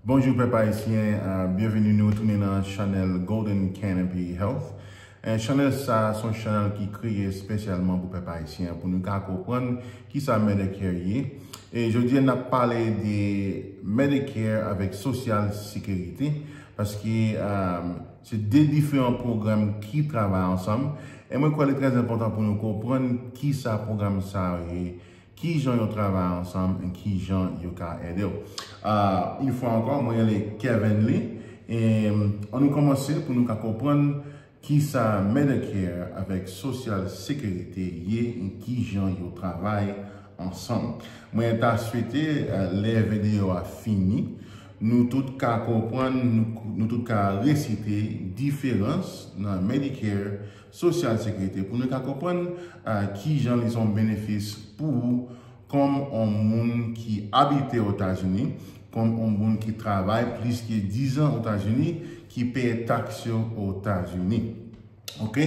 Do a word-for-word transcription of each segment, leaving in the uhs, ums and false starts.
Bonjou pèp ayisyen, uh, byenveni nou retounen nan chanèl Golden Canopy Health. Uh, chanèl sa se yon chanèl ki kreye espesyalman pou pèp ayisyen pou nou ka konprann kisa Medicare ye. E jodi a n ap pale de Medicare avèk Social Security paske um, se de diferan pwogram ki travay ansanm. E mwen kwè li trè enpòtan pou nou konprann kisa pwogram sa yo ye, kijan yo travay ansanm e kijan yo ka ede w. Uh, yon fwa ankò, mwen rele Kevin Lee. E ann nou kòmanse pou nou ka konprann kisa Medicare avèk Social Security ye e kijan yo travay ansanm. Mwen ta swete uh, lè videyo a fini, nou tout ka konprann, nou, nou tout ka resite diferans nan Medicare, Social Security pou nou ka konprann uh, kijan li se yon benefis pou ou kòm yon moun ki abite Etazini, kòm yon moun ki travay plis ke diz an Etazini, ki peye taks yo Etazini. Ok?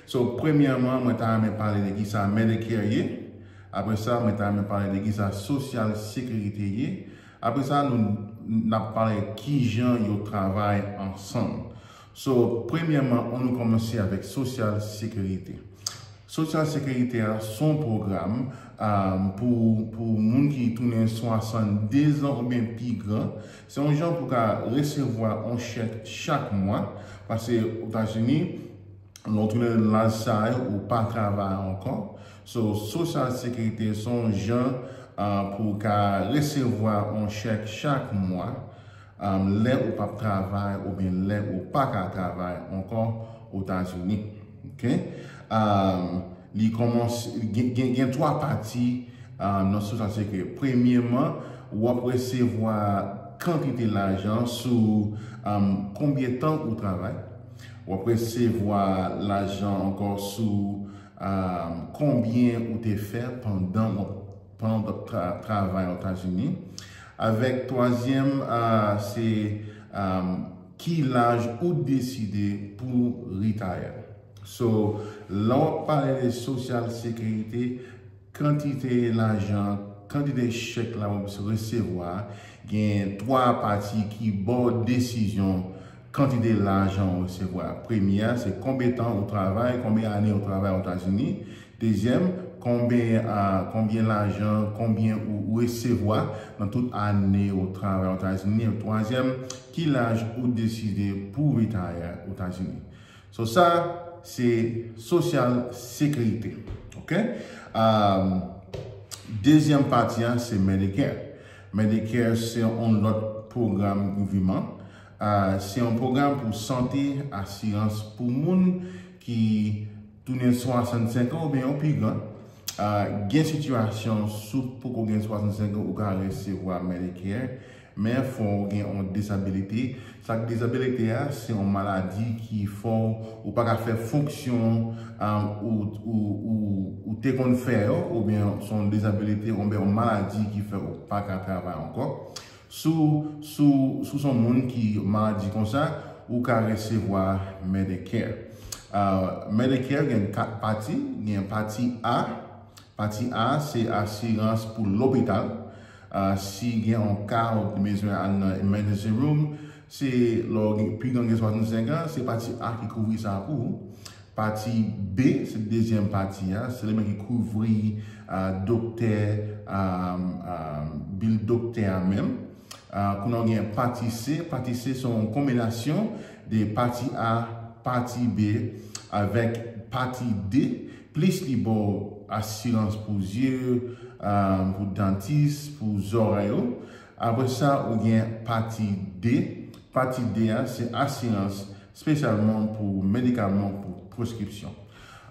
So, premyèman, mwen ta renmen pale de kisa Medicare ye. Apre sa, mwen ta renmen pale de kisa Social Security ye. Apre sa, nou n ap pale kijan yo travay ansanm. So, premyèman, ann nou kòmanse avèk Social Security. Social Security a se yon pwogram um, pou, pou moun ki tounen swasanndez an oubyen pi gran. Se yon jan pou ka resevwa yon chèk chak mwa. Paske Etazini, lè w tounen laj sa yo, ou pa travay ankò. So, Social Security se yon jan uh, pou w ka resevwa yon chèk chak mwa. Um, lè ou p ap travay oubyen lè ou pa ka travay ankò Etazini. Ok? Um, li kòmanse, gen, gen, gen twa pati um, nan Social Security. Premyèman, w ap resevwa kantite lajan sou um, konbyen tan ou travay. W ap resevwa lajan ankò sou um, konbyen ou te fè pandan w ap pandan w t ap tra, travay Etazini. Avèk twazyèm, uh, se um, ki laj ou deside pou retire. So, lè w ap pale de Social Security, kantite lajan, kantite chèk la w ap resevwa, gen twa pati ki ba w desizyon kantite lajan w resevwa. Premye a, se konbyen tan ou travay, konbyen ane ou travay Etazini. Dezyèm, konbyen, uh, konbyen lajan, konbyen ou, ou resevwa nan tout ane ou travay Etazini. Twazyèm, ki laj ou deside pou retire Etazini. So sa, se Social Security. Ok? Um, dezyèm pati a, se Medicare. Medicare se yon lòt pwogram gouvèman. Uh, se yon pwogram pou sante, asirans pou moun ki tounen swasannsenk an oubyen yo pi gran. Uh, gen sitiyasyon sou poko gen swasannsenk an ou ka resevwa Medicare, men fò w gen yon dezabilite. Sa k dezabilite a, se yon maladi ki fè w ou pa ka fè fonksyon um, ou, ou, ou, ou te konn fè yo, oubyen se yon dezabilite, oubyen yon maladi ki fè ou pa ka travay ankò. Si w, si w, si w se yon moun ki maladi konsa, ou ka resevwa Medicare. Uh, Medicare gen kat pati, gen pati A. Pati A se asirans pou lopital. Uh, si gen yon ka ou bezwen al nan emergency room, se lè w gen pi gran gen swasannsenk an, se pati A ki kouvri sa pou ou. Pati B, se dezyèm pati a, se li menm ki kouvri uh, doktè, um, um, bil doktè a menm. Uh, kounye a w gen pati C. Pati C se yon konbinasyon de pati A, pati B avèk pati D, plis li ba w asirans pou zye, um, pou dantis, pou zòrèy ou. Apre sa, ou gen pati D. Pati D a, se asirans espesyalman pou medikaman pou preskripsyon.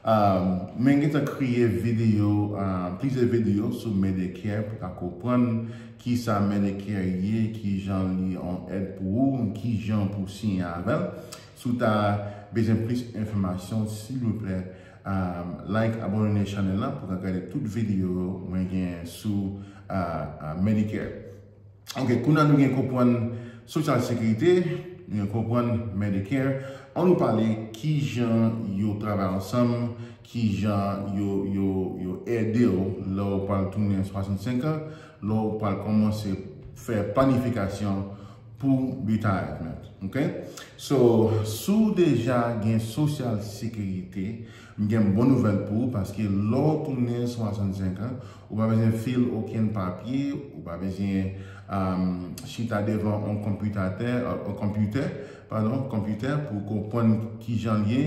Um, men gentan kreye videyo, uh, plizyè videyo sou Medicare pou ka konprann kisa Medicare ye, kijan li an èd pou ou, kijan pou siyen avè l. Si w ta bezwen plis enfòmasyon, silvouplè, um, like, abòne chanèl la pou ka gade tout videyo mwen gen sou uh, uh, Medicare. Ok, kounye a nou gen konprann Social Security, nou gen konprann Medicare. Ann nou pale kijan yo travay ansanm, kijan yo, yo, yo ede w lè w pral tounen swasannsenk an, lè w pral kòmanse fè planifikasyon pou retirement. Ok? So, si w deja gen Social Security, m gen bon nouvèl pou ou, paske lè w tounen swasannsenk an, ou pa bezwen fil okenn papye, ou pa bezwen um, chita devan yon konpitatè, yon konpitè, padon, konpitè pou konprann kijan l ye.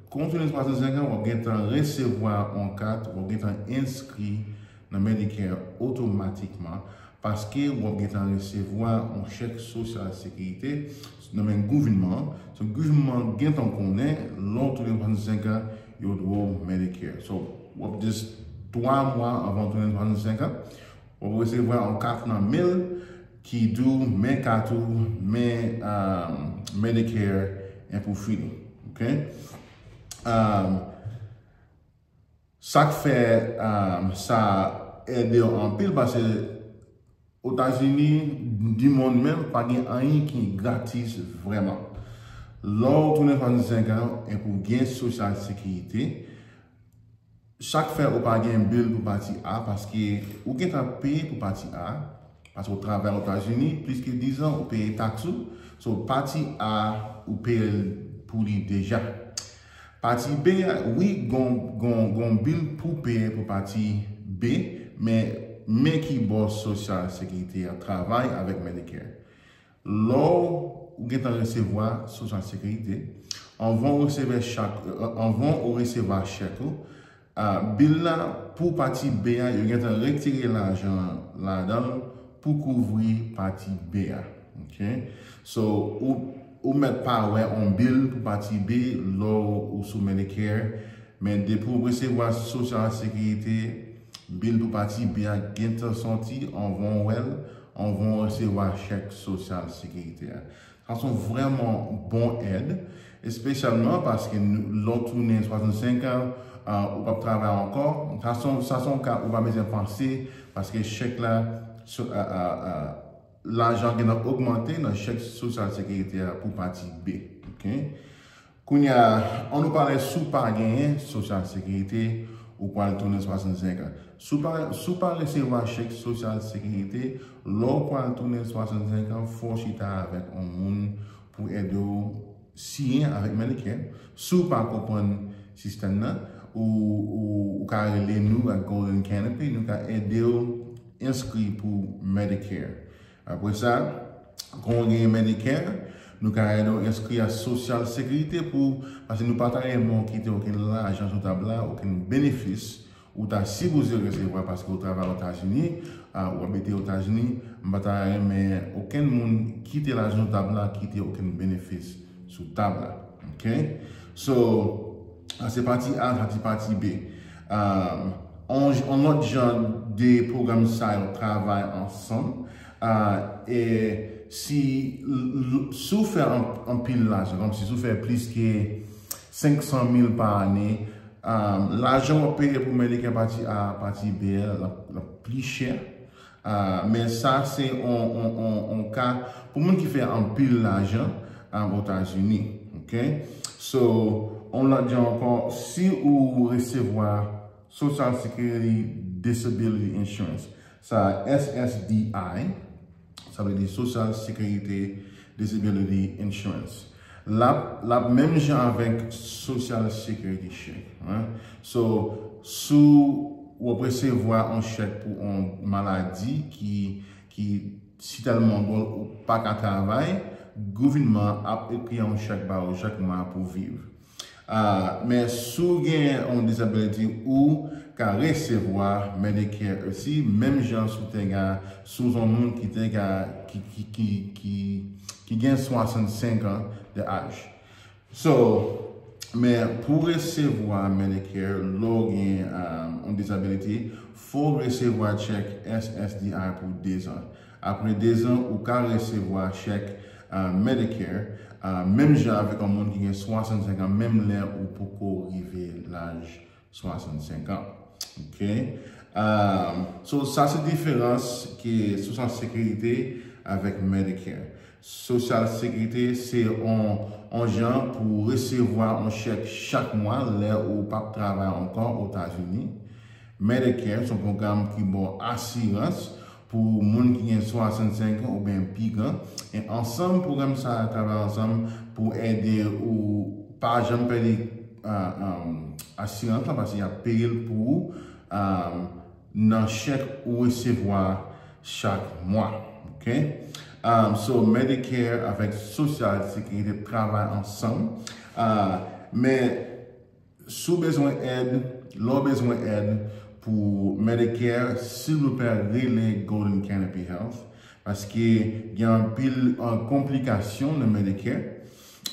Kon w tounen swasannsenk an, w ap gentan resevwa yon kat, w ap gentan enskri nan Medicare otomatikman, paske w ap gentan resevwa yon chèk Social Security nan men gouvènman an. So, gouvènman an gentan konnen, lè w tounen swasannsenk an, yo dwe w Medicare. So, w ap just twa mwa anvan w tounen swasannsenk an, w ap resevwa yon kat nan men l ki di w men kat ou, men um, Medicare, and pou fini. Ok? Um, sa k fè um, sa ede w anpil, paske Otazini, di monn menm, pa gen anyen ki gratis vrèman. Lè w tounen swasannsenk an, e pou gen Social Security, sa k fè ou pa gen bil pou pati A, paske ou gentan peye pou pati A, paske ou travay Otazini plis ke diz an, ou peye taks ou, so pati A, ou peye l pou li deja. Pati B a, wi, gon, gon, gon bil pou peye pou pati B, men men ki bò Social Security a travay avèk Medicare. Lè w gentan resevwa Social Security, anvan w resevwa chak, anvan w resevwa chèk ou, a, bil la pou pati B a, yo gentan retire lajan ladan l pou kouvri pati B a. Ok? So, ou, ou mèt pa wè yon bil pou pati B lè w sou Medicare, men depi w resevwa Social Security, bil pou pati B a gentan soti anvan w wè l, anvan w resevwa chèk Social Security a. Sa se yon vrèman bon èd, espesyalman paske lè w tounen swasannsenk an, ou p ap travay ankò. Sa se yon ka ou pa bezwen panse, paske chèk la, lajan gentan ogmante nan chèk Social Security a pou pati B. Ok? Kounye a, ann nou pale si w pa genyen Social Security, ou pral tounen swasannsenk an. Si w pa, si w pa resevwa chèk Social Security, lè w pral tounen swasannsenk an, fò w chita avèk yon moun pou ede w siyen avèk Medicare. Si w pa konprann sistèm nan, ou, ou, ou ka rele nou ak Golden Canopy, nou ka ede w enskri pou Medicare. Apre sa, kon w gen Medicare, nou ka ede w enskri a Social Security pou, paske nou pa ta renmen w kite okenn lajan sou tab la, okenn benefis ou ta sipoze resevwa paske w travay Etazini, ou abite Etazini, m pa ta renmen okenn moun kite lajan sou tab la, kite okenn benefis sou tab la. Ok? So, sa se pati A, sa se pati B. Um, on, on lòt jan de pwogram sa yo travay ansanm. Uh, e si, si w fè anpil lajan, kòmsi si w fè plis ke senk san mil pa ane, um, lajan w ap peye pou Medicare pati A, pati B a, l ap pli chè. Uh, men sa se on, on, on, on ka pou moun ki fè anpil lajan um, Etazini. Ok? So, on lòt jan ankò, si ou resevwa Social Security Disability Insurance, sa S S D I, sa vle di Social Security Disability Insurance. L ap, l ap menm jan avèk Social Security check. Hein? So, si w ap resevwa yon chèk pou yon maladi ki, ki si tèlman bon ou pa ka travay, gouvènman ap ekri yon chèk ba ou chak mwa pou viv. Uh, men si w gen yon disability ou ka resevwa Medicare osi, menm jan si w te ka, si w se yon moun ki te ka, ki, ki, ki, ki, ki gen swasannsenk an de aj. So, men pou resevwa Medicare, lè w gen um, yon disability, fò w resevwa chèk S S D I pou dezan. Apre dezan, ou ka resevwa chèk uh, Medicare, uh, menm jan avèk yon moun ki gen swasannsenk an, menm lè ou poko rive laj swasannsenk an. Ok? Um, so, sa se diferans ke Social Security avèk Medicare. Social Security se on, on jan pou resevwa on chèk chak mwa lè ou p ap travay ankò Etazini. Medicare se on pwogram ki ba w asirans pou moun ki gen swasannsenk an oubyen pi gran. E ansanm, pwogram sa a travay ansanm pou ede ou pa janm pèdi, ah, ah, asirans lan, paske y ap peye l pou ou, ah, nan chèk ou resevwa chak mwa. Ok? Ah, so, Medicare avèk Sosyal Sekirite travay ansanm. Ah, men si w bezwen èd, lè w bezwen èd pou Medicare, silvouplè rele Golden Canopy Health, paske gen anpil, ah, konplikasyon nan Medicare.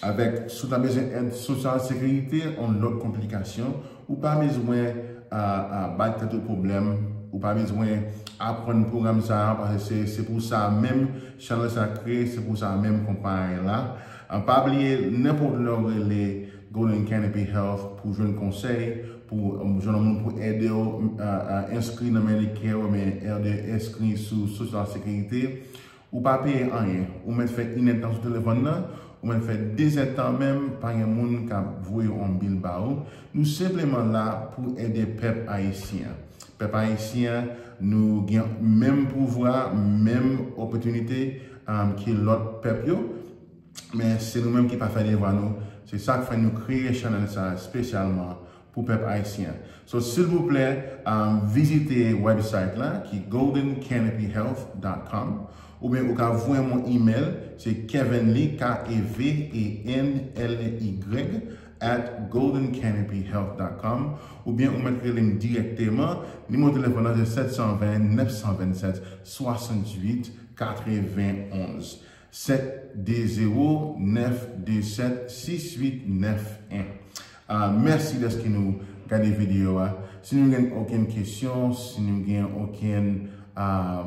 Avèk, si w ta bezwen èd Sosyal Sekirite, yon lòt konplikasyon, ou pa bezwen, ah, ah, bay tèt ou pwoblèm, ou pa bezwen aprann pwogram sa a, paske se, se pou sa menm chanèl sa a kreye, se pou sa menm konpayi la. Ah, pa bliye, nenpòt lè w rele Golden Canopy Health pou jwenn konsèy, pou, um, jwenn yon moun pou ede w, ah, ah, enskri nan Medicare, oubyen ede enskri sou Sosyal Sekirite, ou pa peye anyen. Ou mèt fè inèdtan sou telefòn nan, ou mèt fè dezèdtan menm, pa gen moun k ap voye yon bil ba ou. Nou senpleman la pou ede pèp ayisyen an. Pèp ayisyen an, nou gen menm pouvwa, menm opòtinite, um, ke lòt pèp yo. Men se nou menm ki pa fè devwa nou. Se sa k fè nou kreye chanèl sa a espesyalman pou pèp ayisyen an. So, silvouplè, um, vizite website la ki Golden Canopy Health dot com, oubyen ou ka voye m yon email, se Kevenly, K E V E N L Y, at Golden Canopy Health dot com, oubyen ou mèt rele m dirèkteman. Nimewo telefòn nan se sèt san ven, nèf san vennsèt, swasantuit, katrevenonz. Sèt de zewo, nèf de sèt, sis uit nèf en. Ah, mèsi dèske nou gade videyo a. Si nou gen okenn kesyon, si nou gen okenn, ah,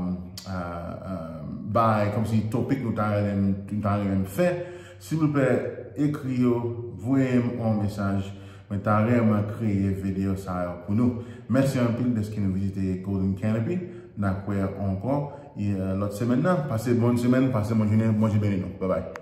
ah, ah, bagay, kòmsi topik nou ta renmen, nou ta renmen fè, silvouplè, ekri yo, voye m yon mesaj. Mwen ta renmen kreye videyo sa yo pou nou. Mèsi anpil dèske nou vizite Golden Canopy. N a kwè ankò, e, lòt semèn nan. Pase bòn semèn, pase bòn jounen, Bondye beni nou. Babay.